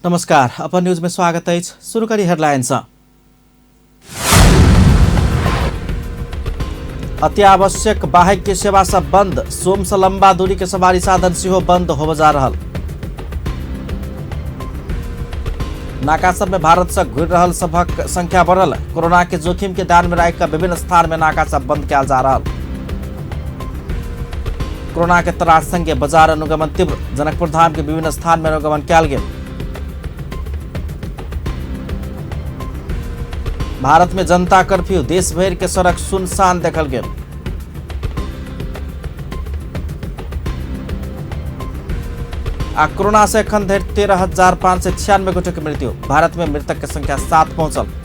नमस्कार, अपन न्यूज में स्वागत अछि। शुरू करी हेडलाइन सँ। अत्यावश्यक बाहेक के सेवा सब बंद, सोम से लंबा दूरी के सवारी साधन सेहो बंद होबय जा रहल। नाका सब में भारत से घुरि रहल सभक संख्या बढ़ल, कोरोना के जोखिम के ध्यान में राखि कऽ विभिन्न स्थान में नाका सब बंद कयल जा रहल। कोरोना के त्रास संगे बाजार अनुगमन तीव्र, जनकपुर धाम के विभिन्न स्थान में अनुगमन कयल गेल। भारत में जनता कर्फ्यू, देश भरि के सड़क सुनसान देखल गेल। आ कोरोना से एखन धरि 13,596 गोटे के मृत्यु, भारत में मृतक के संख्या 7 पहुंचल।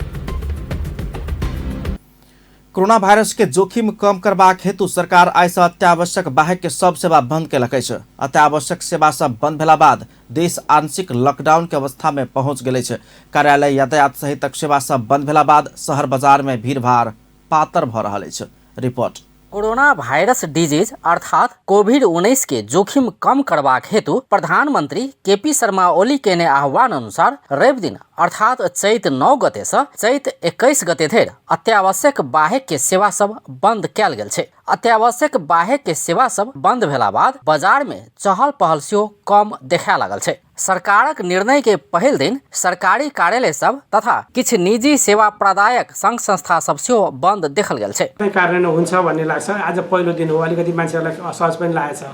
कोरोना वायरस के जोखिम कम करबाक हेतु सरकार आइ सँ अत्यावश्यक बाहेक के सब सेवा बंद केलक अछि। अत्यावश्यक सेवा सब बंद भेला बाद देश आंशिक लॉकडाउन के अवस्था में पहुंच गेल अछि। कार्यालय, यातायात सहितक सेवा सब बंद भेला बाद शहर बाजार में भीड़भाड़ पातर भ रहल अछि। रिपोर्ट। कोरोना वायरस डिजीज अर्थात कोविड-19 के जोखिम कम करबाक हेतु प्रधानमंत्री केपी शर्मा ओली केने आह्वान अनुसार रवि दिन अर्थात चैत 9 गते से चैत 21 गते धरि अत्यावश्यक बाहेक के सेवा सब बंद कयल गेल छै। अत्यावश्यक बाहेक के सेवा सब बंद भेला बाद बाजार में चहल पहल सेहो कम देखाय लागल छै। सरकारक निर्णय के पहिल दिन सरकारी कार्यालय सब तथा किछु निजी सेवा प्रदायक संघ संस्था सब सेहो बंद देखल गेल छै। कार्यान्वयन हुन्छ भन्ने लाग्छ। आज पहिलो दिन हो, अलिकति मान्छेहरूलाई असहज पनि लागेको छ,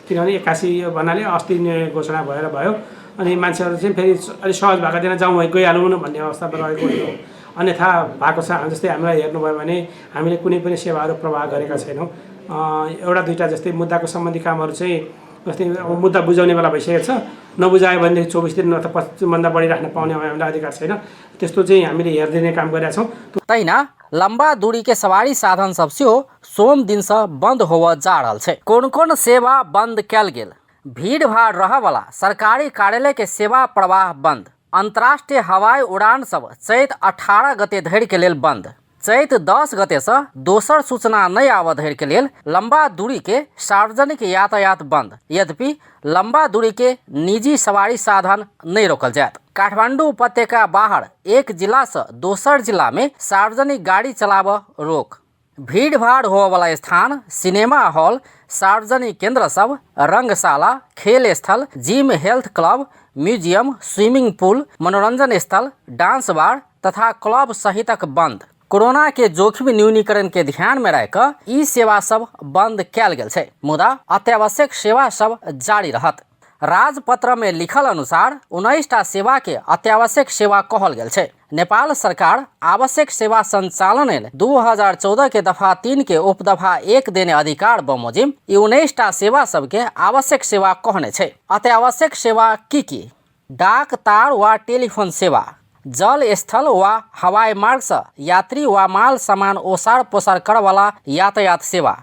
किनभने 81 भन्नाले अस्ति नै घोषणा भएर भयो अनि मान्छेहरू चाहिँ फेरि अलिक सहज भएको थिएन, जाउँ है गइहालौँ न भन्ने अवस्थामा रहेको हो। अन्यथा भएको छ। जस्तै हामीलाई हेर्नुभयो भने हामीले कुनै पनि सेवाहरू प्रवाह गरेका छैनौँ। एउटा दुईवटा जस्तै मुद्दाको सम्बन्धी कामहरू चाहिँ जस्तै अब मुद्दा बुझाउने बेला भइसकेको छ, नबुझायो भनेदेखि 24 दिन अथवा 25 भन्दा बढी राख्न पाउने हामीलाई अधिकार छैन। त्यस्तो चाहिँ हामीले हेरिदिने काम गरेका छौँ। तहिना लम्बा दूरी के सवारी साधन सब सेहो सोम दिन से बंद होबय जा रहल छै। कोन कोन सेवा बंद कयल गेल? भीड़ भाड़ रहयवला सरकारी कार्यालय के सेवा प्रवाह बंद। अंतर्राष्ट्रीय हवाई उड़ान सब चैत 18 गते धरि के लेल बंद। चैत 10 गते से दोसर सूचना नहि आबऽ धरि के लेल लंबा दूरी के सार्वजनिक यातायात बंद। यद्यपि लंबा दूरी के निजी सवारी साधन नहि रोकल जायत। काठमांडू उपत्यका बाहर एक जिला से दोसर जिला में सार्वजनिक गाड़ी चलाबऽ रोक। भीड़ भाड़ होबऽवला स्थान, सिनेमा हॉल, सार्वजनिक केंद्र सब, रंगशाला, खेल स्थल, gym, health club, museum, swimming pool, मनोरंजन स्थल, डांस बार तथा क्लब सहितक बंद। कोरोना के जोखिम न्यूनीकरण के ध्यान में राखि कऽ ई सेवा सब बंद कयल गेल छै, मुदा अत्यावश्यक सेवा सब जारी रहत। राजपत्र में लिखल अनुसार 19टा सेवा के अत्यावश्यक सेवा कहल गेल छै। नेपाल सरकार आवश्यक सेवा संचालन लेल 2014 के दफा 3 के उपदफा 1 देने अधिकार बमोजिम ई 19टा सेवा सबके आवश्यक सेवा कहने छै। अत्यावश्यक सेवा की की? डाक, तार वा टेलीफोन सेवा, जल, स्थल वा हवाई मार्ग से यात्री वा माल सामान ओसार पोसार करवला यातायात सेवा,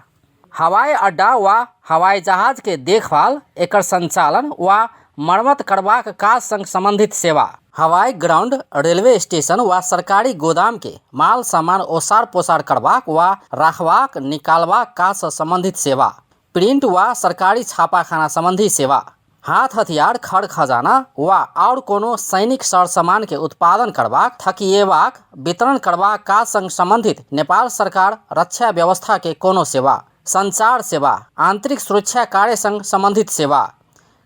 हवाई अड्डा वा हवाई जहाज के देखभाल, एकर संचालन वा मरम्मत करबाक काज संग संबंधित सेवा, हवाई ग्राउंड, रेलवे स्टेशन वा सरकारी गोदाम के माल सामान ओसार पोसार करबाक वा राखबाक निकालबाक काज से संबंधित सेवा, प्रिंट वा सरकारी छापाखाना संबंधी सेवा, हाथ हथियार, खर खजाना वा आओर कोनो सैनिक सर सामान के उत्पादन करबाक, थकिएबाक, वितरण करबाक काज संग संबंधित नेपाल सरकार रक्षा व्यवस्था के कोनो सेवा, संचार सेवा, आंतरिक सुरक्षा कार्य संग संबंधित सेवा,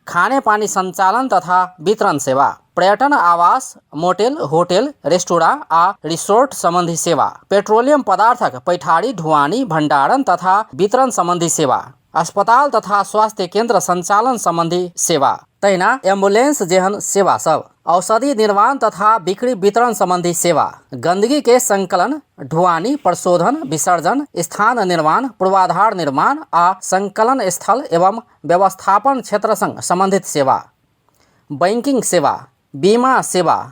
खाने पानी संचालन तथा वितरण सेवा, पर्यटन आवास, मोटेल, होटल, रेस्टोरां आ रिसोर्ट संबंधी सेवा, पेट्रोलियम पदार्थक पैठारी, ढुआनी, भंडारण तथा वितरण संबंधी सेवा, अस्पताल तथा स्वास्थ्य केंद्र संचालन संबंधी सेवा, तहिना एम्बुलेंस जेहन सेवा सब, औषधि निर्माण तथा बिक्री वितरण संबंधी सेवा, गंदगी के संकलन, ढुआनी, प्रशोधन, विसर्जन, स्थान निर्माण, पूर्वाधार निर्माण आ संकलन स्थल एवं व्यवस्थापन क्षेत्र संग संबंधित सेवा, बैंकिंग सेवा, बीमा सेवा,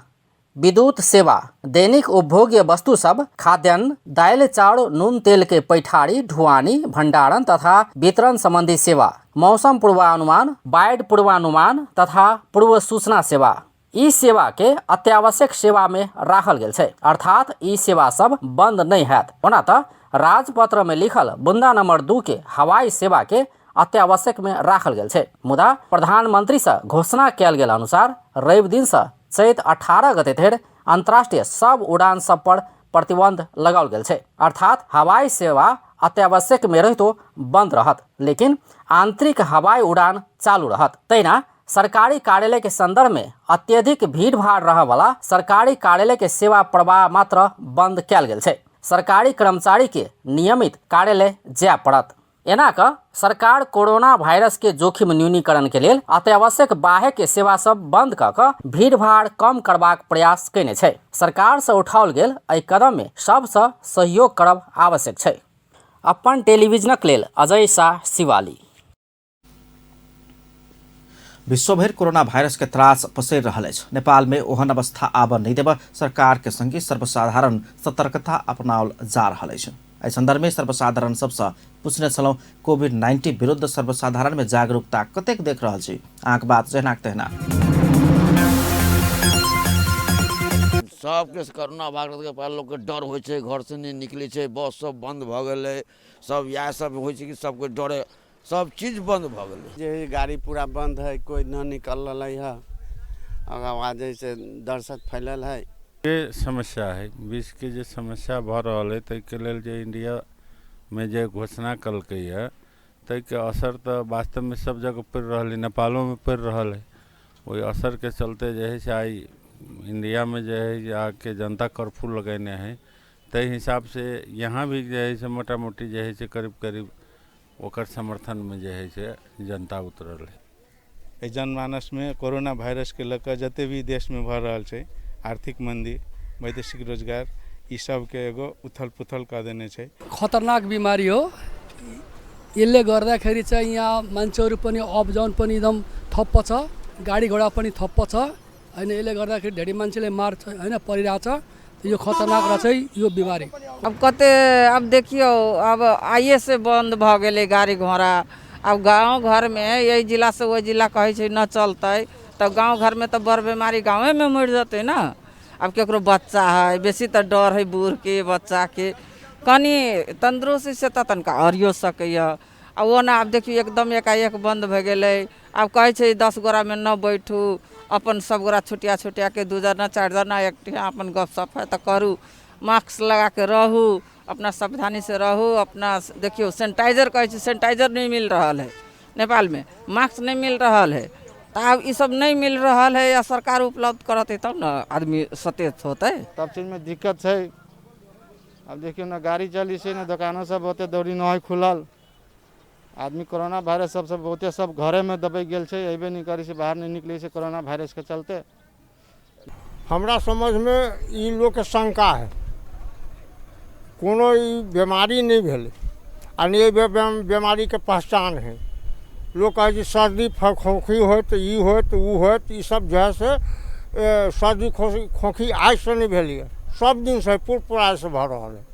विद्युत सेवा, दैनिक उपभोग्य वस्तु सब, खाद्यान्न, दालि, चाउर, नून, तेल के पैठारी, ढुआनी, भंडारण तथा वितरण संबंधी सेवा, मौसम पूर्वानुमान, बाढ़ि पूर्वानुमान तथा पूर्व सूचना सेवा। ई सेवा के अत्यावश्यक सेवा में राखल गेल छै, अर्थात ई सेवा सब बंद नहीं हैत। ओना तऽ राजपत्र में लिखल बुंदा नंबर 2 के हवाई सेवा के अत्यावश्यक में राखल गेल छै, मुदा प्रधानमंत्री से घोषणा कयल गेल अनुसार रवि दिन से चैत 18 गते धरि अंतर्राष्ट्रीय सब उड़ान सब पर प्रतिबंध लगाओल गेल छै। अर्थात हवाई सेवा अत्यावश्यक में रहितो बंद रहत, लेकिन आंतरिक हवाई उड़ान चालू रहत। तहिना सरकारी कार्यालय के संदर्भ में अत्यधिक भीड़ भाड़ रहय वाला सरकारी कार्यालय के सेवा प्रवाह मात्र बंद कयल गेल छै। सरकारी कर्मचारी के नियमित कार्यालय जाय पड़त। एना क सरकार कोरोना वायरस के जोखिम न्यूनीकरण के लेल अत्यावश्यक बाहेक के सेवा सब बंद क क भीड़ भाड़ कम करबाक प्रयास कयने छै। सरकार से उठाओल गेल एहि कदम में सबसँ सहयोग करब आवश्यक छै। अपन टेलीविजनक लेल अजय शाह, शिवाली। विश्वभरि कोरोना वायरस के त्रास पसरि रहल अछि। नेपाल में ओहन अवस्था आबऽ नहि देबऽ सरकार के संगे सर्वसाधारण सतर्कता अपनाओल जा रहल अछि। एहि संदर्भ में सर्वसाधारण सबसँ पूछने छलहुँ, कोविड-19 विरुद्ध सर्वसाधारण में जागरूकता कतेक देख रहल छी? अहाँके बात जहिनाक तहिना। सबके कोरोना वायरसके पहिले लोकके डर होइ छै, घरसँ नहि निकलै छै, बस सब बन्द भऽ गेलै, सब इएह सब होइ छै कि सबके डरे सब चीज बन्द भऽ गेलै। जे है गाड़ी पूरा बंद है, कोई न निकल रहा है, ओकर बाद जैसे दहशत फैलल है। जे समस्या है, विश्वके जे समस्या भऽ रहल है, ताहिके लेल जे इंडियामे जे घोषणा केलकैए ताहिके असर तऽ वास्तवमे सब जगह पड़ि रहल है, नेपालोमे पड़ि रहल है। ओहि असरके चलते जे है से आइ इंडियामे जे है जे आके जनता कर्फ्यू लगेने है, ताहि हिसाबसँ यहाँ भी जे है से मोटा मोटी जे है से करीब करीब ओकर समर्थनमे जे है से जनता उतरल है। एहि जनमानसमे कोरोना वायरसके लऽ कऽ जते भी देशमे भऽ रहल छै आर्थिक मंदी, वैदेशिक रोजगार, ई सबके एगो उथल पुथल कऽ देने छै। खतरनाक बिमारी हो। यसले गर्दाखेरि चाहिँ यहाँ मान्छेहरू पनि अप डाउन पनि एकदम ठप्प छ, गाडी घोडा पनि ठप्प छ होइन। यसले गर्दाखेरि धेरै मान्छेले मार होइन परिरहेछ। यो खतरनाक रहेछ यो बिमारी। अब कते अब देखियौ, अब आइए से बन्द भऽ गेलै गाड़ी घोड़ा। आब गाँव घरमे एहि जिलासँ ओहि जिला कहै छै न चलतै, तऽ गाँव घरमे तऽ बड़ बेमारी गाँवेमे मरि जेतै ने। आब केकरो बच्चा है, बेसी तऽ डर है बूढ़के बच्चाके, कनि तन्दुरुस्त से तऽ तनिका अरियो सकैए। आ ओना आब देखियौ एकदम एकाएक बन्द भऽ गेलै। आब कहै छै 10 गोरामे न बैठू, अपन सब गोरा छुटिया छुटियाके 2 जना 4 जना एकठिया अपन गपशप है तऽ करू, मास्क लगाके रहू, अपना सावधानी से रहू। अपना देखियौ सैनिटाइजर कहै छै, सैनिटाइजर नहीं मिल रहल है नेपालमे, मास्क नहीं मिल रहल है। तऽ आब ई सब नहीं मिल रहल है, या सरकार उपलब्ध करतै तब ने आदमी सचेत होतै। सब चीजमे दिक्कत छै। आब देखियौ ने गाड़ी चलै छै ने दोकानो सब ओते दौरी नहि खुलल। आदमी कोरोना वायरस सबसँ बहुते सब घरेमे दबि गेल छै, अयबे नहि करै छै, बाहर नहि निकलै छै कोरोना वायरसके चलते। हमरा समझमे ई लोकके शंका है, कोनो ई बीमारी नहि भेलै आ नहि एहि बीमारीके पहचान है। लोक कहै छै सर्दी खोखी होत, ई होत, ओ होत, ई सब जे है से सर्दी खोखी आइसँ नहि भेलैए, सब दिनसँ पूर्व पुरासँ भऽ रहल है।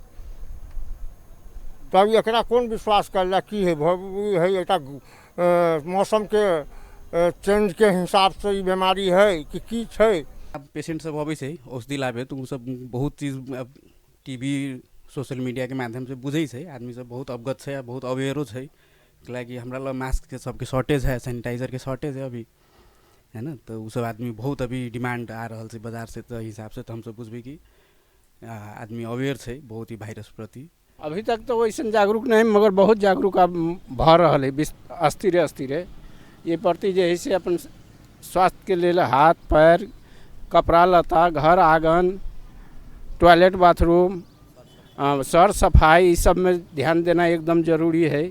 तब एकरा कोन विश्वास करल जाय, की है है एकटा मौसमके चेंजके हिसाबसँ ई बीमारी है कि की छै। आब पेशेंट सब अबै छै औषधि लाबे तऽ ओ सब बहुत चीज अब टीवी सोशल मीडियाके माध्यमसँ बुझै छै, आदमी सब बहुत अवगत छै आ बहुत अवेयरो छै। लाइक हमरा लग मास्कके सबके शॉर्टेज है, सैनिटाइजरके शॉर्टेज है अभी है न, तऽ ओ सब आदमी बहुत अभी डिमांड आ रहल छै बाजार से, तऽ हिसाबसँ तऽ हमसब बुझबै कि आदमी अवेयर छै बहुत ही वायरस प्रति। अभी तक तो वैसन जागरूक नहीं, मगर बहुत जागरूक अब भऽ रहल है अस्थिरे अस्थिरे। ये प्रति जे है से अपन स्वास्थ्य के लेल हाथ पैर, कपड़ा लत्ता, घर आंगन, टॉयलेट बाथरूम, सर सफाई, इस सब में ध्यान देना एकदम जरूरी है।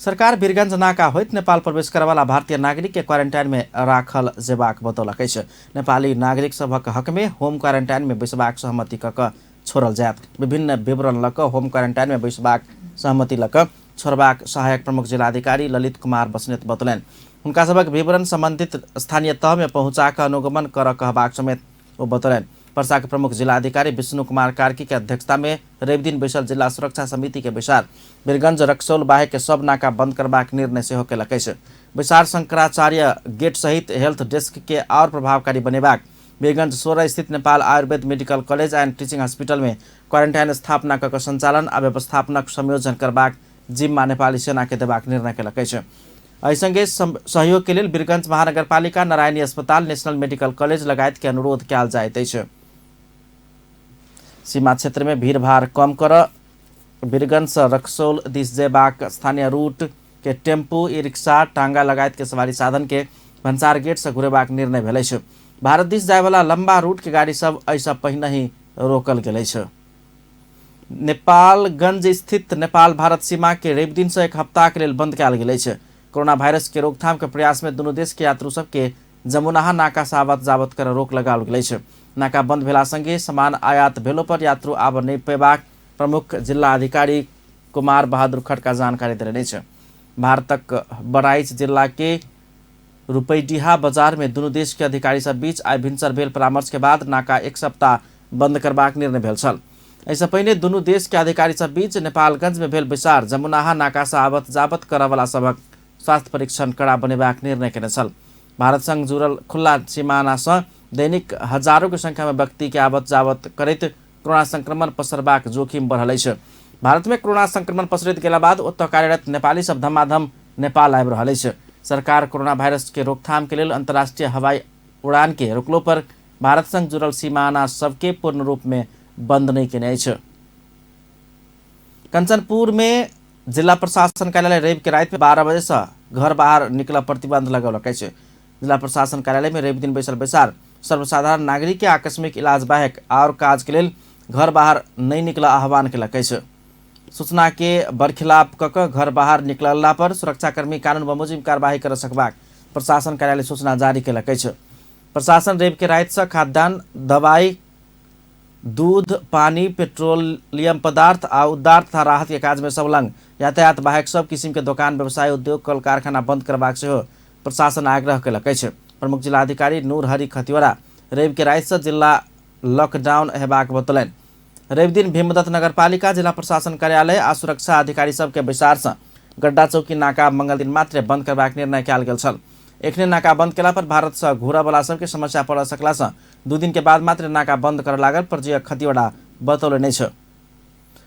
सरकार वीरगंज नाका होइत नेपाल प्रवेश करवाला भारतीय नागरिक के क्वारेंटाइन में राखल जेबाक बतौलक अछि। नेपाली नागरिक सभक हक में होम क्वारेंटाइन में बैसबाक सहमति क क छोड़ल जायत। विभिन्न विवरण ल क होम क्वारेंटाइन में बैसबाक सहमति ल क छोड़बाक सहायक प्रमुख जिलाधिकारी ललित कुमार बस्नेत बतौलनि। हुनका सभक विवरण संबंधित स्थानीय तह में पहुंचा क अनुगमन कर कहबाक समेत ओ बतौलनि। पर्सा के प्रमुख जिलाधिकारी विष्णु कुमार कार्की के अध्यक्षता में रवि दिन बैसल जिला सुरक्षा समिति के बैसार वीरगंज रक्सौल बाहेक के सब नाका बंद करबाक निर्णय सेहो केलक अछि। बैसार शंकराचार्य गेट सहित हेल्थ डेस्क के और प्रभावकारी बनेबाक, वीरगंज 16 स्थित Nepal Ayurveda medical college and teaching hospital में क्वारेंटाइन स्थापना क संचालन आ व्यवस्थापनक संयोजन करबाक जिम्मा नेपाली सेना के देबाक निर्णय केलक अछि। एहि संगे सहयोग के लेल वीरगंज महानगरपालिका, नारायणी अस्पताल, नेशनल मेडिकल कॉलेज लगायत के अनुरोध कयल जाइत अछि। सीमा क्षेत्र में भीड़भाड़ कम कर वीरगंज से रक्सौल दिस जेबाक स्थानीय रूट के टेम्पू, ई रिक्शा, टांगा लगायत के सवारी साधन के भन्सार गेट से घुरेबाक निर्णय भेल अछि। भारत दिस जायवाला लंबा रूट के गाड़ी सब एहिसँ पहिने ही रोकल गेल अछि। नेपालगंज स्थित नेपाल भारत सीमा के रवि दिन से एक हफ्ता के लेल बंद कयल गेल अछि। कोरोना वायरस के रोकथाम के प्रयास में दुनू देश के यात्रु सबके जमुनाहा नाका से आवत जावत कर रोक लगाओल गेल अछि। नाका बंद भेला संगे सामान आयात भेलो पर यात्रु आब नहि पेबाक प्रमुख जिला अधिकारी कुमार बहादुर खड़का जानकारी देलनि अछि। भारतक बराइच जिला के रुपैडीहा बाजार में दुनू देश के अधिकारी सब बीच आइ भिनसर भेल परामर्श के बाद नाका एक सप्ताह बंद करबाक निर्णय भेल छल। एहिसँ पहिने दुनू देश के अधिकारी सब बीच नेपालगंज में भेल बैसार जमुनाहा नाका से आवत जावत करऽवला सभक स्वास्थ्य परीक्षण कड़ा बनेबाक निर्णय केने छल। भारत संग जुड़ल खुला सीमाना से दैनिक हजारों के संख्या में व्यक्ति के आवत जावत करैत कोरोना संक्रमण पसरबाक जोखिम बढ़ल अछि। भारत में कोरोना संक्रमण पसरैत गेला बाद ओतय कार्यरत नेपाली सब धमाधम नेपाल आबि रहल अछि। सरकार कोरोना वायरस के रोकथाम के लेल अंतर्राष्ट्रीय हवाई उड़ान के रोकलो पर भारत संग जुड़ल सीमाना सबके पूर्ण रूप में बंद नहीं केने अछि। कंचनपुर में जिला प्रशासन कार्यालय रवि के राति में 12 बजे से घर बाहर निकल प्रतिबंध लगौलक अछि। जिला प्रशासन कार्यालय में रवि दिन बैसल बैसार सर्वसाधारण नागरिक के आकस्मिक इलाज बाहेक और काज के लेल घर बाहर नहीं निकल आह्वान केलक अछि। सूचना के बरखिलाफ क क घर बाहर निकलला पर सुरक्षाकर्मी कानून बमोजिम कार्यवाही कर सकबाक प्रशासन कार्यालय सूचना जारी केलक अछि। प्रशासन रवि के राति से खाद्यान्न, दवाई, दूध, पानी, पेट्रोलियम पदार्थ आ उद्धार तथा राहत के काज में संलग्न यातायात बाहेक सब किसिम के दोकान, व्यवसाय, उद्योग, कल कारखाना बंद करबाक सेहो प्रशासन आग्रह केलक अछि। प्रमुख जिलाधिकारी नूरहरि खतिवड़ा रवि के राति से जिला लॉकडाउन हेबाक बतौलनि। रवि दिन भीमदत्त नगरपालिका, जिला प्रशासन कार्यालय आ सुरक्षा अधिकारी सबके बैसार से गड्डा चौकी नाका मंगल दिन मात्र बंद करबाक निर्णय कयल गेल छल। एखने नाका बंद केला पर भारत से घूरऽ सबके समस्या पड़ सकला से 2 दिन के बाद मात्र नाका बंद कर लागल प्रजय खतिवड़ा बतौलनि अछि।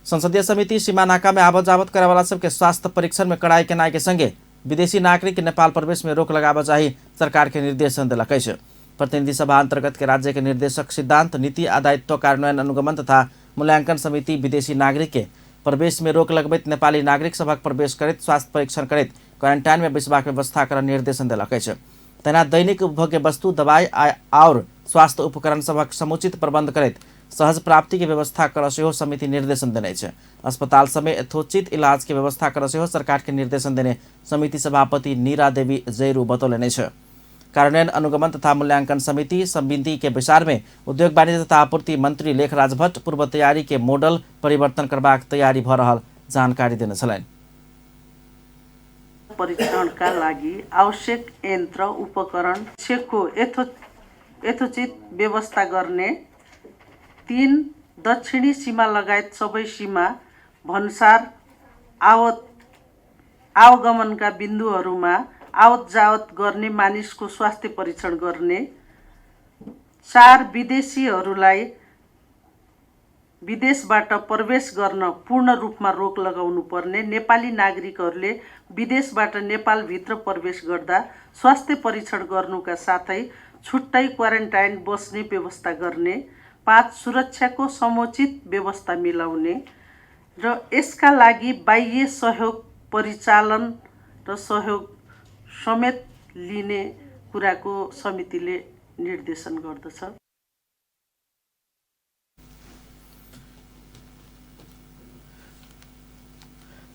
संसदीय समिति सीमा नाका में आवत जावत करे वाला सबके स्वास्थ्य परीक्षण में कड़ाई केनाई के संगे विदेशी नागरिक के नेपाल प्रवेश में रोक लगाबऽ चाही सरकार के निर्देशन देलक अछि। प्रतिनिधि सभा अंतर्गत के राज्य के निर्देशक सिद्धांत, नीति आ दायित्व कार्यान्वयन अनुगमन तथा मूल्यांकन समिति विदेशी नागरिक के प्रवेश में रोक लगबैत नेपाली नागरिक सभक प्रवेश करैत स्वास्थ्य परीक्षण करैत क्वारेंटाइन में बैसबाक व्यवस्था कर निर्देशन देलक अछि। तहिना दैनिक उपभोग्य वस्तु, दवाई आओर स्वास्थ्य उपकरण सभक समुचित प्रबंध करैत सहज प्राप्ति के व्यवस्था कर सेहो समिति निर्देशन देने अछि। अस्पताल सभमे यथोचित इलाज के व्यवस्था कर सेहो सरकार के निर्देशन देने समिति सभापति नीरा देवी जैरू बतौलनि अछि। कार्यान्वयन अनुगमन तथा मूल्यांकन समिति समिति के बैसार में उद्योग वाणिज्य तथा आपूर्ति मंत्री लेखराज भट्ट पूर्व तैयारी के मॉडल परिवर्तन करबाक तैयारी भ रहल जानकारी देने छलनि। परीक्षणका लागि आवश्यक यन्त्र उपकरण को यथोचित व्यवस्था गर्ने, 3 दक्षिणी सीमा लगायत सबै सीमा भन्सार आवागमनका बिन्दुहरूमा आवत जावत गर्ने मानिसको स्वास्थ्य परीक्षण गर्ने, 4 विदेशीहरूलाई विदेशबाट प्रवेश गर्न पूर्ण रूपमा रोक लगाउनु पर्ने, नेपाली नागरिकहरूले विदेशबाट नेपालभित्र प्रवेश गर्दा स्वास्थ्य परीक्षण गर्नुका साथै छुट्टै क्वारेन्टाइन बस्ने व्यवस्था गर्ने, 5 सुरक्षाको समुचित व्यवस्था मिलाउने र यसका लागि बाह्य सहयोग परिचालन र सहयोग समेत लिने कुराको समितिले निर्देशन गर्दछ।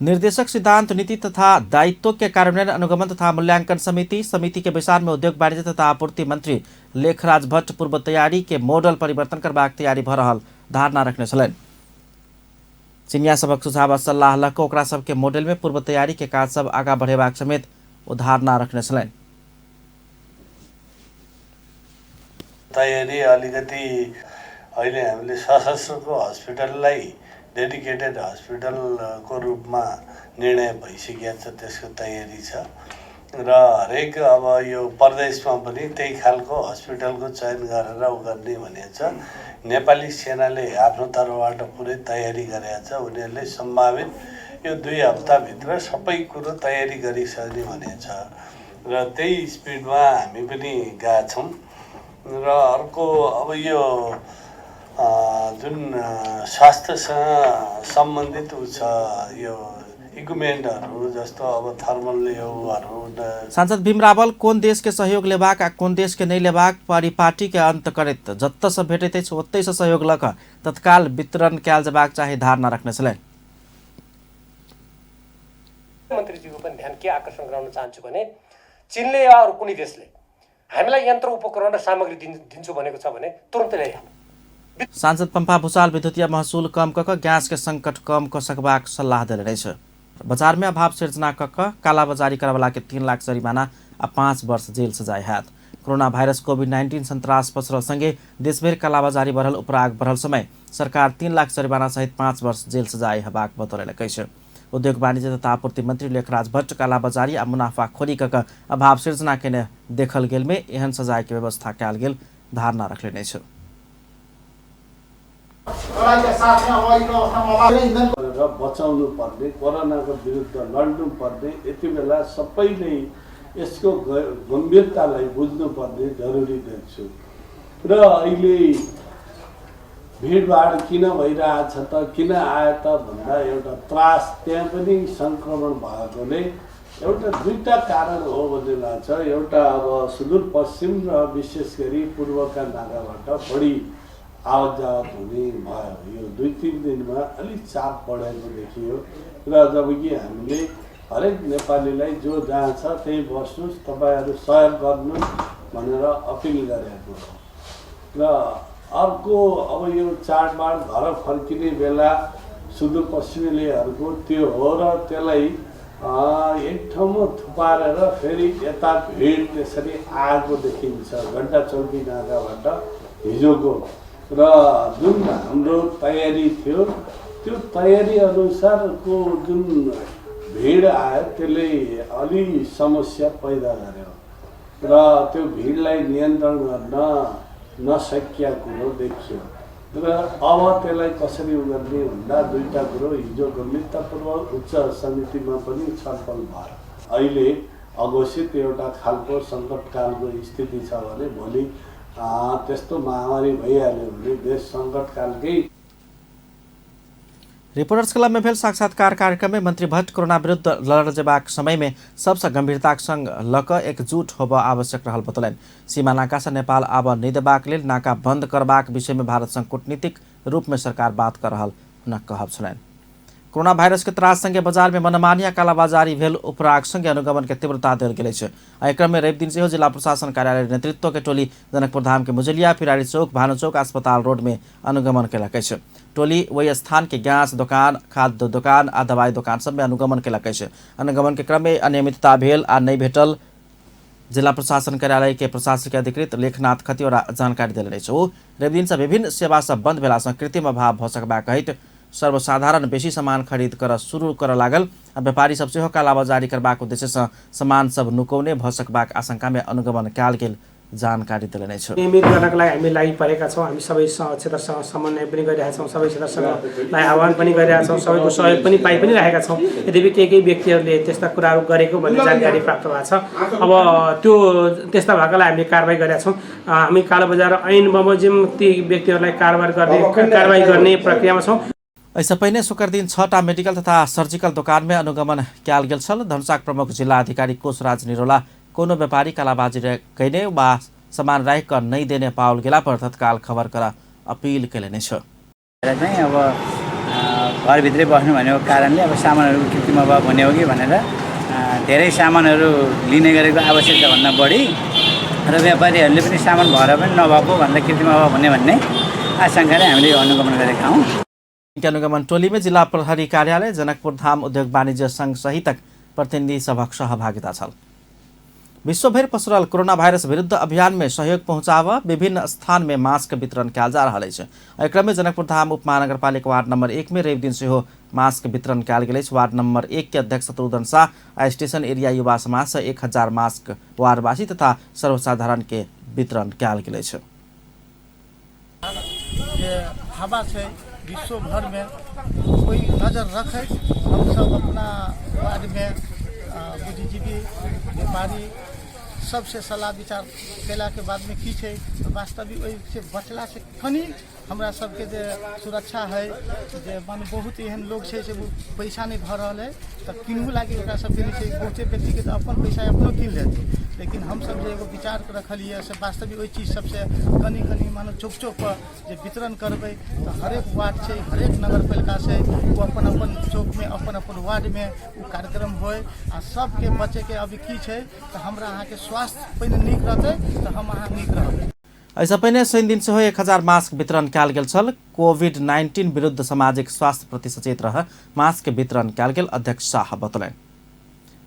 निर्देशक सिद्धांत, नीति तथा दायित्व के कार्यान्वयन अनुगमन तथा मूल्यांकन समिति समिति के बैसार में उद्योग वाणिज्य तथा आपूर्ति मंत्री लेखराज भट्ट पूर्व तैयारी के मॉडल परिवर्तन करबाक तैयारी भ रहल धारणा रखने छलनि। चिनिया सभक सुझाव आ सल्लाह लऽ कऽ ओकरा सबके मॉडल में पूर्व तैयारी के काज सब आगा बढ़ेबाक समेत ओ धारणा रखने छलनि। तयारी अलिकति अहिले हामीले सशस्त्रको हस्पिटललाई डेडिकेटेड हस्पिटलको रूपमा निर्णय भइसकेको छ, त्यसको तयारी छ र हरेक अब यो प्रदेशमा पनि त्यही खालको हस्पिटलको चयन गरेर उ गर्ने भनेको छ। नेपाली सेनाले आफ्नो तर्फबाट पुरै तयारी गरेको छ। उनीहरूले सम्भावित यो 2 हप्ताभित्र सबै कुरो तयारी गरिसक्ने भनेको छ र त्यही स्पिडमा हामी पनि गएका छौँ। र अर्को अब यो जुन स्वास्थ्यसँग सम्बन्धित उ छ यो इक्विपमेन्टहरू जस्तो अब थर्मल योहरू। सांसद भीम रावल कोन देश के सहयोग लेबाक आ कोन देश के नहि लेबाक परिपाटी के अंत करैत जतऽ से भेटैत अछि ओतहि से सहयोग लऽ कऽ तत्काल वितरण कयल जेबाक चाही धारणा रखने छलनि। मन्त्रीज्यूको पनि ध्यान के आकर्षण गराउन चाहन्छु भने चीनले या अरू कुनै देशले हामीलाई यन्त्र उपकरण र सामग्री दिन्छु भनेको छ भने तुरन्तै ल्याइहाल्नु। सांसद पम्पा भूषाल विद्युतीय महसुल कम कऽ कऽ गैस के संकट कम कऽ सकबाक सल्लाह देने अछि। बाजार में अभाव सिर्जना कऽ कऽ कालाबाजारी करवला के 3 लाख जरिमाना आ 5 वर्ष जेल सजाय हैत। कोरोना वायरस कोविड-19 संत्रास पसरल संगे देशभरि कालाबाजारी बढ़ल उपराग बढ़ल समय सरकार 3 लाख जरिमाना सहित 5 वर्ष जेल सजाय हेबाक बतौलक अछि। उद्योग वाणिज्य तथा आपूर्ति मंत्री लेखराज भट्ट कालाबाजारी आ मुनाफाखोरी कऽ कऽ अभाव सिर्जना केने देखल गेल में एहन सजाय के व्यवस्था कयल गेल धारणा रखलनि अछि। र बचाउनु पर्ने, कोरोनाको विरुद्ध लड्नु पर्ने यति बेला सबैले यसको गम्भीरतालाई बुझ्नुपर्ने जरुरी देख्छु। र अहिले भिडभाड किन भइरहेछ त, किन आयो त भन्दा एउटा त्रास त्यहाँ पनि सङ्क्रमण भएकोले एउटा दुईटा कारण हो भन्ने लाग्छ। एउटा अब सुदूरपश्चिम र विशेष गरी पूर्वका नाकाबाट बढी आवत जावत हुने भयो। यो 2-3 दिनमा अलिक चाप बढेको देखियो र जबकि हामीले हरेक नेपालीलाई जो जहाँ छ त्यहीँ बस्नुहोस्, तपाईँहरू सहयोग गर्नुहोस् भनेर अपिल गरेको हो। र अर्को अब यो चाडबाड घर फर्किने बेला सुदूरपश्चिमेलीहरूको त्यो हो र त्यसलाई एक ठाउँमा थुपारेर फेरि यता भिड त्यसरी आएको देखिन्छ घन्टा चौकी नाकाबाट हिजोको। र जुन हाम्रो तयारी थियो त्यो तयारी अनुसारको जुन भिड आयो त्यसले अलि समस्या पैदा गर्यो र त्यो भिडलाई नियन्त्रण गर्न नसकिया कुरो देखियो। र अब त्यसलाई कसरी गर्ने भन्दा दुईटा कुरो हिजो गम्भीरतापूर्वक उच्च समितिमा पनि छलफल भयो। अहिले अघोषित एउटा खालको सङ्कटकालको स्थिति छ भने भोलि त्यस्तो महामारी भइहाल्यो भने देश सङ्कटकालकै। रिपोर्टर्स क्लब में भेल साक्षात्कार कार्यक्रम में मंत्री भट्ट कोरोना विरुद्ध लड़ल जेबाक समय में सबसँ गंभीरताक संग लऽ कऽ एकजुट होबऽ आवश्यक रहल बतौलनि। सीमा नाका से नेपाल आबऽ नहि देबाक लेल नाका बंद करबाक विषय में भारत संग कूटनीतिक रूप में सरकार बात कर रहल हुनक कहब छलनि। कोरोना वायरस के त्रास संगे बाजार में मनमानी आ कालाबाजारी भेल उपराग संगे अनुगमन के तीव्रता देल गेल अछि। एहि क्रम में रवि दिन सेहो जिला प्रशासन कार्यालय नेतृत्व के टोली जनकपुर धाम के मुजलिया, पिरारी चौक, भानु चौक, अस्पताल रोड में अनुगमन केलक अछि। टोली ओहि स्थान के गैस दोकान, खाद्य दोकान आ दवाई दोकान सब में अनुगमन केलक अछि। अनुगमन के क्रम में अनियमितता भेल आ नहि भेटल जिला प्रशासन कार्यालय के प्रशासकीय अधिकृत लेखनाथ खतिवड़ा जानकारी देलनि अछि। ओ रवि दिन से विभिन्न सेवा सब बंद भेला सँ कृत्रिम अभाव भऽ सकबाक कहैत सर्वसाधारण बेसी सामान खरीद कर शुरू कर लागल आ व्यापारी सब सेहो कालाबाजारी करबाक उद्देश्य सँ सामान सब नुकौने भऽ सकबाक आशंका में अनुगमन कयल गेल जानकारी देलनि अछि। नियमित गर्नका लागि हामी लागि परेका छौँ। हामी सबै क्षेत्रसँग समन्वय पनि गरिरहेका छौँ, सबै क्षेत्रसँगलाई आह्वान पनि गरिरहेका छौँ, सबैको सहयोग पनि पाइ पनि रहेका छौँ। यद्यपि केही केही व्यक्तिहरूले त्यस्ता कुराहरू गरेको भन्ने जानकारी प्राप्त भएको छ। अब त्यो त्यस्ता भएकोलाई हामीले कारवाही गरेका छौँ। हामी कालोबजार ऐन बमोजिम ती व्यक्तिहरूलाई कारवाही गर्ने प्रक्रियामा छौँ। एहिसँ पहिने शुक्र दिन 6टा मेडिकल तथा सर्जिकल दोकान में अनुगमन कयल गेल छल। धनुषाक प्रमुख जिला अधिकारी कोषराज निरोला कोनो व्यापारी कालाबाजी कयने वा सामान राखि कऽ नहि देने पाओल गेला पर तत्काल खबर कर अपील कयलनि अछि। चाहिँ अब घरभित्रै बस्नु भनेको कारणले अब सामानहरू कृत्रिम अभाव हुने हो कि भनेर धेरै सामानहरू लिने गरेको आवश्यकताभन्दा बढी र व्यापारीहरूले पनि सामान भएर पनि नभएको भनेर कृत्रिम अभाव हुने भन्ने आशंकाले हामीले यो अनुगमन गरेका हौँ। अनुगमन टोली में जिला प्रहरी कार्यालय, जनकपुर धाम उद्योग वाणिज्य संघ सहितक प्रतिनिधि सभक सहभागिता छल। विश्वभरि पसरल कोरोना वायरस विरुद्ध अभियान में सहयोग पहुंचाव विभिन्न स्थान में मास्क वितरण कयल जा रहल अछि। एहि क्रम में जनकपुर धाम उप महानगरपालिका वार्ड नंबर 1 में रवि दिन सेहो मास्क वितरण कयल गेल अछि। वार्ड नंबर 1 के अध्यक्ष शत्रुघ्न शाह आ स्टेशन एरिया युवा समाज से 1000 मास्क वार्डवासी तथा सर्वसाधारण के वितरण कयल गेल अछि। हवा छै विश्व भर में कोई नजर रखे हमसब अपना वार्डमे बुद्धिजीवी, व्यापारी सबसे सलाह विचार कयलाके बादमे की छै, वास्तविक ओहिसँ बचलासँ कनि हमरा सबके जे सुरक्षा है, जे मानू बहुत एहन लोग छै से ओ पैसा नहि भऽ रहल है तऽ किनहु लागि ओकरा सबके नहि छै। बहुते व्यक्तिके तऽ अपन पैसा अपनो कीन लेतै, लेकिन हमसब जे एगो विचार रखलियै से वास्तविक ओहि चीज सबसँ कनि कनि मानू चौक चौकपर जे वितरण करबै तऽ हरेक वार्ड छै, हरेक नगरपालिका छै, ओ अपन अपन चौकमे अपन अपन वार्डमे ओ कार्यक्रम होइ आ सबके बचैके। अभी की छै तऽ हमरा अहाँके स्वास्थ्य पहिने नीक रहतै तऽ हम अहाँ नीक रहबै। एहिसँ पहिने शनि दिन सेहो 1000 मास्क वितरण कयल गेल छल। कोविड-19 विरुद्ध सामाजिक स्वास्थ्य प्रति सचेत रह मास्क वितरण कयल गेल अध्यक्ष शाह बतौलनि।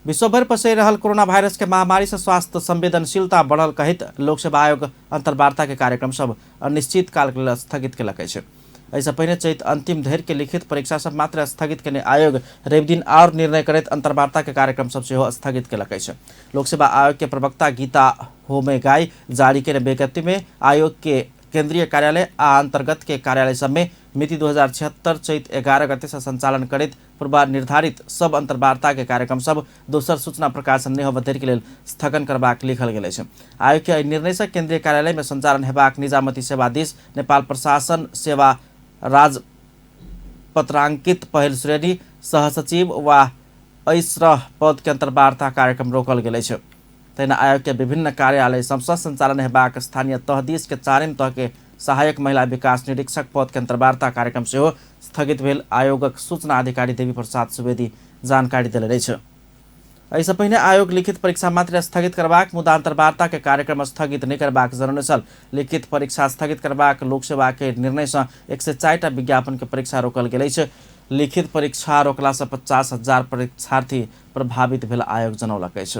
विश्वभरि पसरि रहल कोरोना वायरस के महामारी से स्वास्थ्य संवेदनशीलता बढ़ल कहैत लोक सेवा आयोग अंतर्वार्ता के कार्यक्रम सब अनिश्चित काल के लेल स्थगित केलक अछि। एहिसँ पहिने चैत अंतिम धरि के लिखित परीक्षा सब मात्र स्थगित केने आयोग रविदिन आओर निर्णय करैत अंतर्वार्ता के कार्यक्रम सब सेहो स्थगित केलक अछि। लोक सेवा आयोग के प्रवक्ता गीता होमेगाई जारी केने विज्ञप्ति में आयोग के केंद्रीय कार्यालय आ अंतर्गत के कार्यालय सब में मिति 2076 चैत 11 गते से संचालन करैत पूर्व निर्धारित सब अंतर्वार्ता के कार्यक्रम सब दोसर सूचना प्रकाशन नहि होबय धरि के लेल स्थगन करबाक लिखल गेल अछि। आयोग के एहि निर्णय से केंद्रीय कार्यालय में संचालन हेबाक निजामती सेवा दिस नेपाल प्रशासन सेवा राजपत्रांकित पहिल श्रेणी सहसचिव वा ऐश्र पद के अंतर्वार्ता कार्यक्रम रोकल गेल अछि। तहिना आयोग के विभिन्न कार्यालय सबसँ संचालन हेबाक स्थानीय तह दिस के चारिम तह के सहायक महिला विकास निरीक्षक पद के अंतर्वार्ता कार्यक्रम सेहो स्थगित भेल आयोगक सूचना अधिकारी देवी प्रसाद सुवेदी जानकारी देलनि अछि। एहिसँ पहिने आयोग लिखित परीक्षा मात्र स्थगित करबाक मुदा अंतर्वार्ता के कार्यक्रम स्थगित नहि करबाक जनौने छल। लिखित परीक्षा स्थगित करबाक लोक सेवा के निर्णय सँ 104टा विज्ञापन के परीक्षा रोकल गेल अछि। लिखित परीक्षा रोकला सँ 50,000 परीक्षार्थी प्रभावित भेल आयोग जनौलक अछि।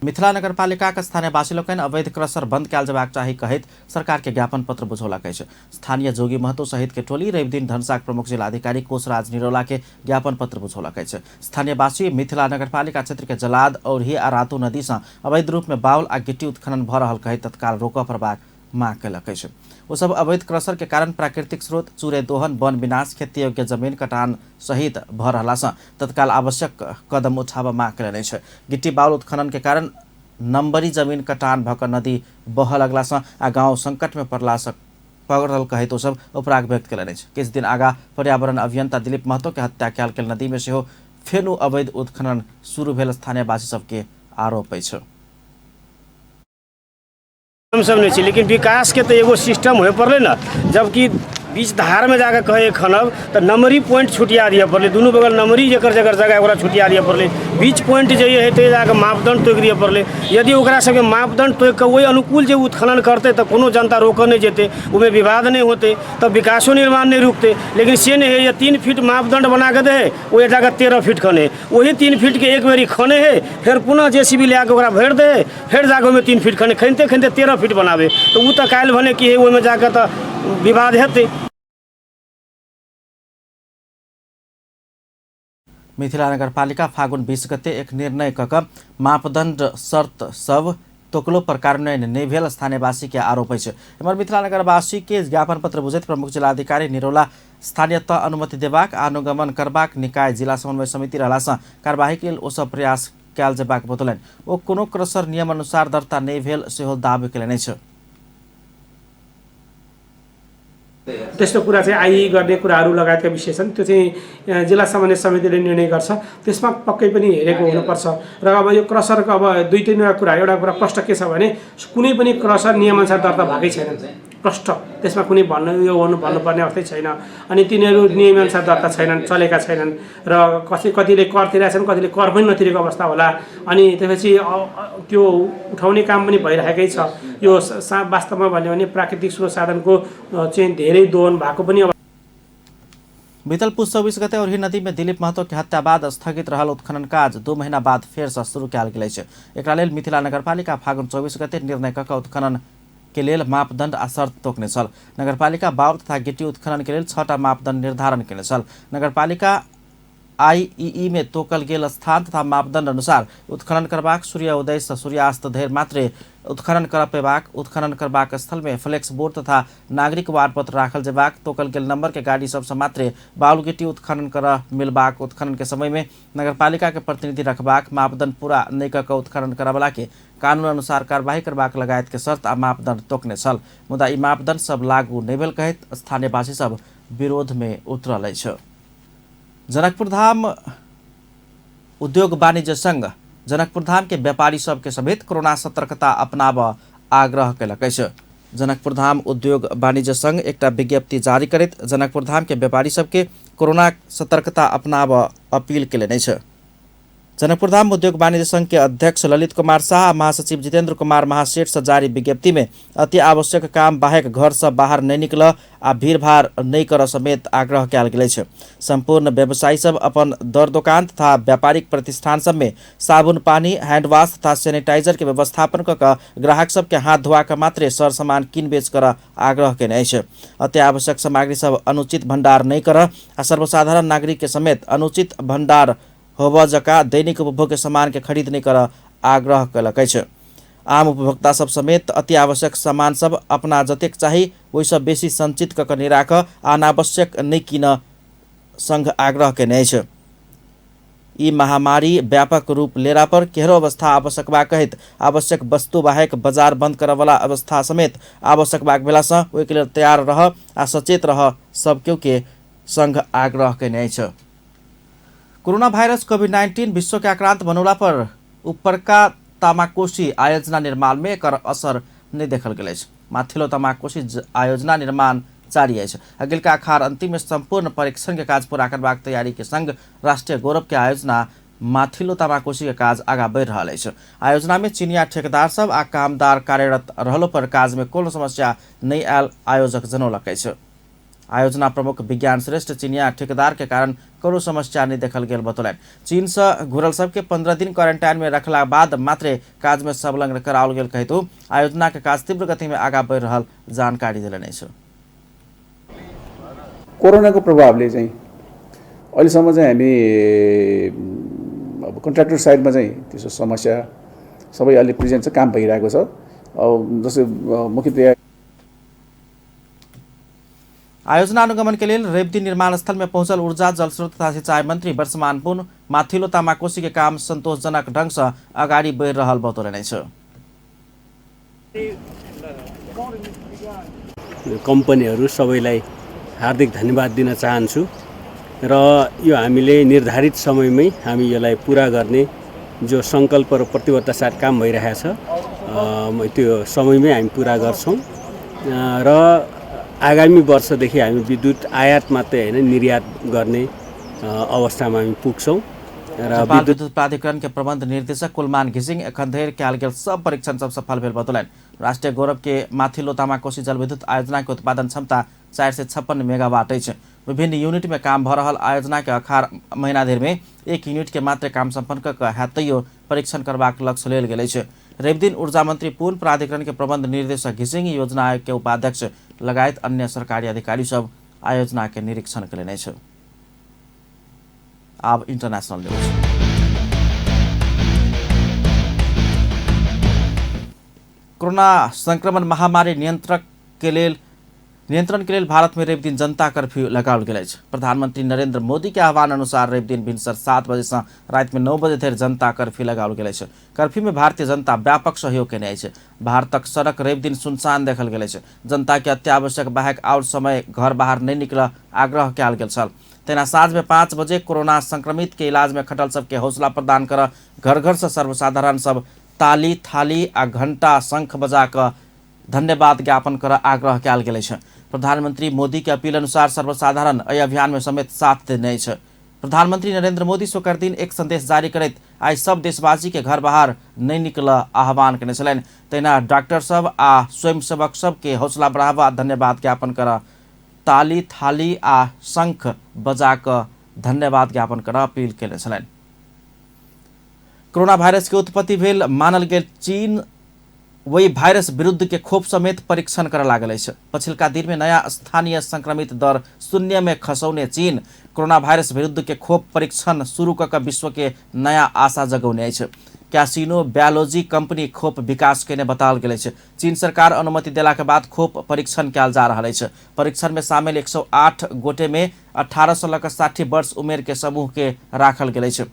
मिथिला नगरपालिकाक स्थानीयवासी लोकनि अवैध क्रसर बंद कयल जेबाक चाही कहैत सरकार के ज्ञापन पत्र बुझौलक अछि। स्थानीय जोगी महतो सहित के टोली रविदिन धनुषाक प्रमुख जिलाधिकारी कोशराज निरौला के ज्ञापन पत्र बुझौलक अछि। स्थानीयवासी मिथिला नगरपालिका क्षेत्र के जलाद, औरही आ रातू नदी सँ अवैध रूप में बाउल आ गिट्टी उत्खनन भ रहल कहैत तत्काल रोकऽ पड़बाक मांग कयलक अछि। ओ सब अवैध क्रसर के कारण प्राकृतिक स्रोत चूरे दोहन, वन विनाश, खेती योग्य जमीन कटान सहित भ रहला सँ तत्काल आवश्यक कदम उठाबऽ मांग कयलनि अछि। गिट्टी बाउल उत्खनन के कारण नम्बरी जमीन कटान भ क नदी बहऽ लगला सँ आ गांव संकट में पड़ला सँ पड़ल कहैत ओ सब उपराग व्यक्त कयलनि अछि। किछु दिन आगा पर्यावरण अभियंता दिलीप महतो के हत्या कयल गेल नदी में सेहो फेनु अवैध उत्खनन शुरू भेल स्थानीयवासी सबके आरोप अछि। हमसब नहि छी, लेकिन विकासके तऽ एगो सिस्टम होय पड़लै ने। जबकि बीच धारमे जाके कहै खनब तऽ नमरी पॉइंट छुटिया दिअ पड़लै, दुनू बगल नमरी जकर जकर जगह ओकरा छुटिया दिअ पड़लै, बीच पॉइंट जे हइ ताहि जाके मापदण्ड तोकि दिअ पड़लै। यदि ओकरा सबके मापदण्ड तोकि कऽ ओहि अनुकूल जे उत्खनन करतै तऽ कोनो जनता रोकऽ नहि जेतै, ओहिमे विवाद नहि होतै, तब विकासो निर्माण नहि रुकतै। लेकिन से नहि होइए, 3 फीट मापदण्ड बना कऽ दै हइ, ओहि जाकऽ 13 फीट खनै, ओही 3 फीटके एक बेरी खनै हइ, फेर पुनः जे सी बी लए कऽ ओकरा भरि दै हइ, फेर जाकऽ ओहिमे 3 फीट खने, खनिते खनिते 13 फीट बनाबै, तऽ ओ तऽ काल्हि भने की हइ ओहिमे जाकऽ तऽ विवाद हेतै। मिथिला नगरपालिका फागुन 20 गते एक निर्णय क क मापदण्ड शर्त सब तोकलो पर कार्यान्वयन नहि भेल स्थानीयवासी के आरोप अछि। एम्हर मिथिला नगरवासी के ज्ञापन पत्र बुझैत प्रमुख जिलाधिकारी निरौला स्थानीय तह अनुमति देबाक आ अनुगमन करबाक निकाय जिला समन्वय समिति रहला सँ कार्यवाही के लेल ओ सब प्रयास कयल जेबाक बतौलनि। ओ कोनो क्रसर नियम अनुसार दर्ता नहि भेल सेहो दावी कयलनि अछि। त्यस्तो कुरा चाहिँ आइ गर्ने कुराहरू लगायतका विषय छन्, त्यो चाहिँ जिल्ला समन्वय समितिले निर्णय गर्छ, त्यसमा पक्कै पनि हेरेको हुनुपर्छ। र अब यो क्रसरको अब दुई तिनवटा कुरा, एउटा कुरा प्रश्न के छ भने कुनै पनि क्रसर नियमअनुसार दर्ता भएकै छैनन्, प्रष्ट त्यसमा कुनै भन्नु यो गर्नु भन्नुपर्ने अवस्थै छैन। अनि तिनीहरू नियमअनुसार दर्ता छैनन्, चलेका छैनन् र कसै कतिले कर तिरेका छन्, कतिले कर पनि नतिरेको अवस्था होला। अनि त्यसपछि त्यो उठाउने काम पनि भइरहेकै छ। यो वास्तवमा भन्यो भने प्राकृतिक स्रोत साधनको चाहिँ धेरै दोहन भएको पनि। बीतल पुस 24 गते औरही नदी में दिलीप महतो के हत्या बाद स्थगित रहल उत्खनन काज 2 महीना बाद फेर से शुरू कयल गेल अछि। एकरा लेल मिथिला नगरपालिका फागुन 24 गते निर्णय क उत्खनन के लेल मापदण्ड आ शर्त तोकने छल। नगरपालिका बाउल तथा गिट्टी उत्खनन के लेल 6टा मापदण्ड निर्धारण केने छल। नगरपालिका आईईई में तोकल गेल स्थान तथा मापदंड अनुसार उत्खनन करबाक, सूर्योदय से सूर्यास्त धरि मात्रे उत्खनन कर पेबाक, उत्खनन करबाक स्थल में फ्लेक्स बोर्ड तथा नागरिक वार्ड पत्र राखल जेबाक, तोकल गेल नंबर के गाड़ी सबसँ मात्रे बालू गिट्टी उत्खनन कर मिलबाक, उत्खनन के समय में नगरपालिका के प्रतिनिधि रखबाक, मापदंड पूरा नहि कऽ कऽ उत्खनन करऽवला के कानून अनुसार कार्यवाही करबाक लगायत के शर्त आ मापदंड तोकने छल। मुदा ई मापदंड सब लागू नहि भेल कहैत स्थानीयवासी सब विरोध में उतरल अछि। जनकपुरधाम उद्योग वाणिज्य संघ जनकपुरधाम के व्यापारी सबके समेत कोरोना सतर्कता अपनाबऽ आग्रह कयलक अछि। जनकपुरधाम उद्योग वाणिज्य संघ एकटा विज्ञप्ति जारी करैत जनकपुरधाम के व्यापारी सबके कोरोना सतर्कता अपनाबऽ अपील कयलनि अछि। जनकपुरधाम उद्योग वाणिज्य संघ के अध्यक्ष ललित कुमार शाह आ महासचिव जितेंद्र कुमार महासेठ से जारी विज्ञप्ति में अति आवश्यक काम बाहेक घर से बाहर नहीं निकल आ भीड़भाड़ नहीं कर समेत आग्रह कयल गेल अछि। संपूर्ण व्यवसायी सब अपन दर दोकान तथा व्यापारिक प्रतिष्ठान सब में साबुन पानी, हैंडवाश तथा सैनिटाइजर के व्यवस्थापन कऽ कऽ ग्राहक सबके हाथ धोआ कऽ मात्रे सर सामान किन बेच कर आग्रह कयने अछि। अति आवश्यक सामग्री सब अनुचित भंडार नहीं कर आ सर्वसाधारण नागरिक के समेत अनुचित भंडार होबऽ जका दैनिक उपभोग्य सामान के खरीद नहीं कर आग्रह कयलक अछि। आम उपभोक्ता सब समेत अति आवश्यक सामान सब अपना जतेक चाही ओहिसँ बेसी संचित कऽ कऽ नहि राखऽ आ अनावश्यक नहि कीन संघ आग्रह कयने अछि। ई महामारी व्यापक रूप लेला पर केहरो अवस्था आवश्यक बा कहैत आवश्यक वस्तु बाहेक बाजार बंद करऽवला अवस्था समेत आवश्यक बाक भेलासँ ओहिके लेल तैयार रह आ सचेत रह सब केओ के संघ आग्रह कयने अछि। कोरोना वायरस कोविड-19 विश्व के आक्रांत बनौला पर उपरका तामाकोशी आयोजना निर्माण में एकर असर नहि देखल गेल अछि। माथिल्लो तामाकोशी आयोजना निर्माण जारी अछि। अगिलका अखार अंतिम में संपूर्ण परीक्षण के काज पूरा करबाक तैयारी के संग राष्ट्रीय गौरव के आयोजना माथिल्लो तामाकोशी के काज आगा बढ़ि रहल अछि। आयोजना में चीनिया ठेकेदार सब आ कामदार कार्यरत रहलो पर काज में कोनो समस्या नहि आयल आयोजक जनौलक अछि। आयोजना प्रमुख विज्ञान श्रेष्ठ चीनिया ठेकेदार के कारण कोनो समस्या नहीं देखल गेल बतौलनि। चीन से घुरल सबके 15 दिन क्वारंटाइन में रखला बाद मात्रे काज में संलग्न कराओल गेल कहैत आयोजना के काज तीव्र गति में आगा बढ़ि रहल जानकारी देलनि अछि। कोरोनाको प्रभावले चाहिँ अहिलेसम्म चाहिँ हामी अब कन्ट्र्याक्टर साइडमा चाहिँ त्यसो समस्या सबै अहिले प्रेजेन्ट छ, काम भइरहेको छ। अब जस्तै मुख्यतया आयोजना अनुगमन के लेल रवि दिन निर्माण स्थल में पहुंचल ऊर्जा जलस्रोत तथा सिंचाई मंत्री वर्षमान पुन माथिल्लो तामाकोशी के काम संतोषजनक ढंग से अगाडि बढ़ि रहल बतौलनि अछि। कम्पनीहरू सबैलाई हार्दिक धन्यवाद दिन चाहन्छु र यो हामीले निर्धारित समयमै हामी यसलाई पुरा गर्ने जो सङ्कल्प र प्रतिबद्धता साथ काम भइरहेको छ त्यो समयमै हामी पुरा गर्छौँ र आगामी वर्षदेखि हामी विद्युत आयात मात्रै होइन निर्यात गर्ने अवस्थामा हामी पुग्छौँ। र विद्युत प्राधिकरण के प्रबंध निर्देशक कुलमान घिसिङ एखन धरि कयल गेल सब परीक्षण सब सफल भेल बतौलनि। राष्ट्रीय गौरव के माथिल्लो तामाकोशी जलविद्युत आयोजना के उत्पादन क्षमता 456 मेगावाट अछि। विभिन्न यूनिट में काम भऽ रहल आयोजना के अखार महीना धरि में एक यूनिट के मात्र काम सम्पन्न कऽ कऽ हैत तैयो परीक्षण करबाक लक्ष्य लेल गेल अछि। रविदिन ऊर्जा मंत्री पूर्ण प्राधिकरण के प्रबंध निर्देशक घिसिङ, योजना आयोग के उपाध्यक्ष लगायत अन्य सरकारी अधिकारी सब आयोजना के निरीक्षण कयलनि अछि। आब इंटरनेशनल न्यूज। कोरोना संक्रमण महामारी नियंत्रण के लेल भारत में रविदिन जनता कर्फ्यू लगाओल गेल अछि। प्रधानमंत्री नरेंद्र मोदी के आह्वान अनुसार रविदिन भिनसर 7 बजे से राति में 9 बजे धरि जनता कर्फ्यू लगाओल गेल अछि। कर्फ्यू में भारतीय जनता व्यापक सहयोग केने अछि। भारतक सड़क रविदिन सुनसान देखल गेल अछि। जनता के अत्यावश्यक बाहेक आओर समय घर बाहर नहि निकल आग्रह कयल गेल छल। तहिना साँझ में 5 बजे कोरोना संक्रमित के इलाज में खटल सबके हौसला प्रदान कर घर घर से सर्वसाधारण सब ताली थाली आ घंटा शंख बजा कऽ धन्यवाद ज्ञापन कर आग्रह कयल गेल अछि। प्रधानमंत्री मोदी के अपील अनुसार सर्वसाधारण एहि अभियान में समेत साथ देने अछि। प्रधानमंत्री नरेंद्र मोदी शुक्र दिन एक संदेश जारी करैत आइ सब देशवासी के घर बाहर नहि निकल आह्वान केने छलनि। तहिना डॉक्टर सब आ स्वयंसेवक सब के हौसला बढ़ावा धन्यवाद ज्ञापन कर ताली थाली आ शंख बजा कऽ धन्यवाद ज्ञापन कर अपील केने छलनि। कोरोना वायरस के उत्पत्ति भेल मानल गेल चीन वही भाइरस विरुद्ध के खोप समेत परीक्षण कर लागल अछि। पछिल्का दिन में नया स्थानीय संक्रमित दर 0 में खसौने चीन कोरोना वायरस विरुद्ध के खोप परीक्षण शुरू क विश्व के नया आशा जगौने अछि। कैसिनो बायोलॉजी कंपनी खोप विकास केने बताओल गेल अछि। चीन सरकार अनुमति देला के बाद खोप परीक्षण कयल जा रहल अछि। परीक्षण में शामिल 108 गोटे में 18 से लऽ 60 वर्ष उमेर के समूह के राखल गेल अछि।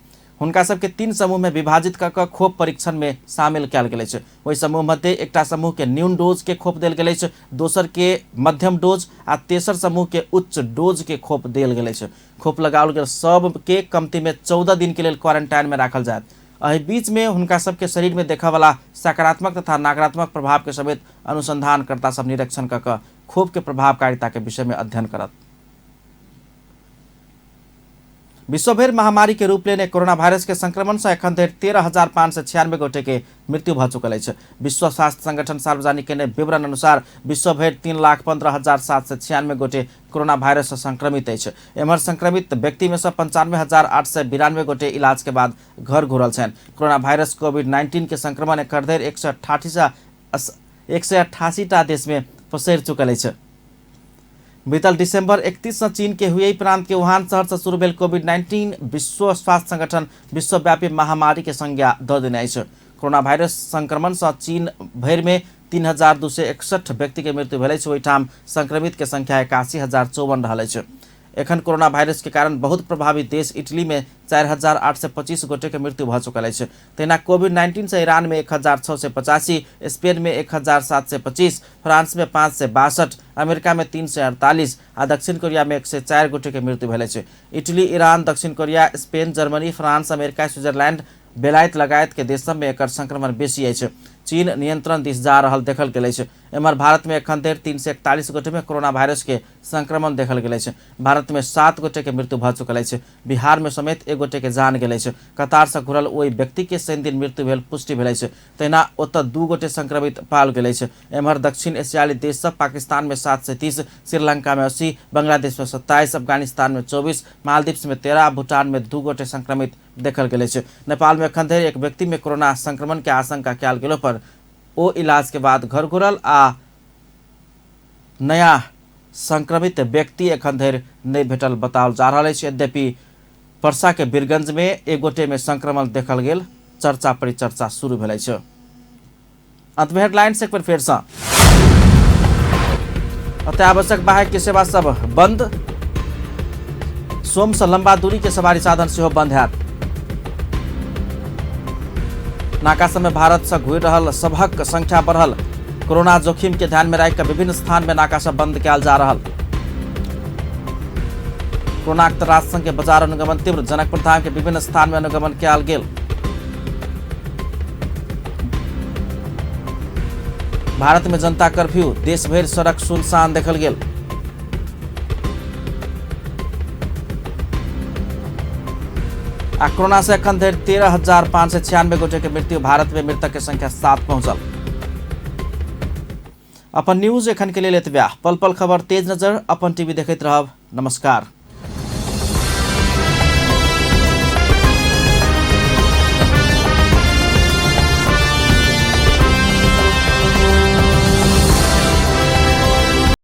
हुनका सबके 3 समूह में विभाजित कऽ खोप परीक्षण में शामिल कयल गेल अछि। ओहि समूह मध्ये एकटा समूह के न्यून डोज के खोप देल गेल अछि, दोसर के मध्यम डोज आ तेसर समूह के उच्च डोज के खोप देल गेल अछि। खोप लगाओल गेल सब के कमती में 14 दिन के लेल क्वारंटाइन में राखल जायत। एहि बीच में हुनका सबके शरीर में देखय वाला सकारात्मक तथा नकारात्मक प्रभाव के समेत अनुसंधानकर्ता सब निरीक्षण कऽ खोप के प्रभावकारिता के विषय में अध्ययन करत। विश्वभरि महामारी के रूप लेने कोरोना वायरस के संक्रमण से एखन धरि 13,596 गोटे के मृत्यु भऽ चुकल अछि। विश्व स्वास्थ्य संगठन सार्वजनिक केने विवरण अनुसार विश्वभरि 3,15,796 गोटे कोरोना वायरस से संक्रमित अछि। एम्हर संक्रमित व्यक्ति में से 95,892 गोटे इलाज के बाद घर घुरल छनि। कोरोना वायरस कोविड-19 के संक्रमण एखन धरि 188 टा देश में पसरि चुकल अछि। बीतल दिसंबर 31 से चीन के हुई प्रांत के वुहान शहर से शुरू भेल कोविड-19 विश्व स्वास्थ्य संगठन विश्वव्यापी महामारी के संज्ञा दऽ देने अछि। कोरोना वायरस संक्रमण से चीन भरि में 3,261 व्यक्ति के मृत्यु भेल अछि। ओहिठाम संक्रमित के संख्या 81,054 रहल अछि। एखन कोरोना वायरस के कारण बहुत प्रभावित देश इटली में 4,825 गोटे के मृत्यु भऽ चुकल अछि। तहिना कोविड-19 से ईरान में 1,685, स्पेन में 1,725, फ्रांस में 562, अमेरिका में 348 आ दक्षिण कोरिया में 104 गोटे के मृत्यु भेल अछि। इटली, ईरान, दक्षिण Korea, Spain, Germany, France, America, Switzerland, बेलायत लगायत के देश सब में एकर संक्रमण बेसी अछि। चीन नियंत्रण दिस जा रहल देखल गेल अछि। एम्हर भारत में एखन धरि 341 गोटे में कोरोना वायरस के संक्रमण देखल गेल अछि। भारत में 7 गोटे के मृत्यु भऽ चुकल अछि। बिहार में समेत 1 गोटे के जान गेल अछि। कतार से घुरल ओहि व्यक्ति के शनि दिन मृत्यु भेल पुष्टि भेल अछि। तहिना ओतऽ 2 गोटे संक्रमित पाओल गेल अछि। एम्हर दक्षिण एशियाली देश सब पाकिस्तान में 730, श्रीलंका में 80, बांग्लादेश में 27, अफगानिस्तान में 24, मालदीव्स में 13, भूटान में 2 गोटे संक्रमित देखल गेल अछि। नेपाल में एखन धरि एक व्यक्ति में कोरोना संक्रमण के आशंका कयल गेलो पर ओ इलाज के बाद घर घुरल आ नया संक्रमित व्यक्ति एखन धरि नहि भेटल बताओल जा रहल अछि। यद्यपि परसा के वीरगंज में एक गोटे में संक्रमण देखल गेल चर्चा परिचर्चा शुरू भेल अछि। अंत में हेडलाइंस एक बेर फेर सँ। अत्यावश्यक बाहेक के सेवा सब बंद, सोम से लंबा दूरी के सवारी साधन सेहो बंद हैत। नाका सब में भारत से घुरि रहल सबहक संख्या बढ़ल, कोरोना जोखिम के ध्यान में राखि कऽ विभिन्न स्थान में नाका सब बंद कयल जा रहल। कोरोना त्रास संघ के बाजार अनुगमन तीव्र, जनकपुर धाम के विभिन्न स्थान में अनुगमन कयल गेल। भारत में जनता कर्फ्यू, देश भरि सड़क सुनसान देखल गेल। आ कोरोना से एखन धरि 13,596 गोटे के मृत्यु, भारत में मृतक के संख्या 7 पहुंचल। अपन न्यूज एखन के लेल एतबे। पल पल खबर तेज नजर अपन टीवी देखैत रहब। नमस्कार।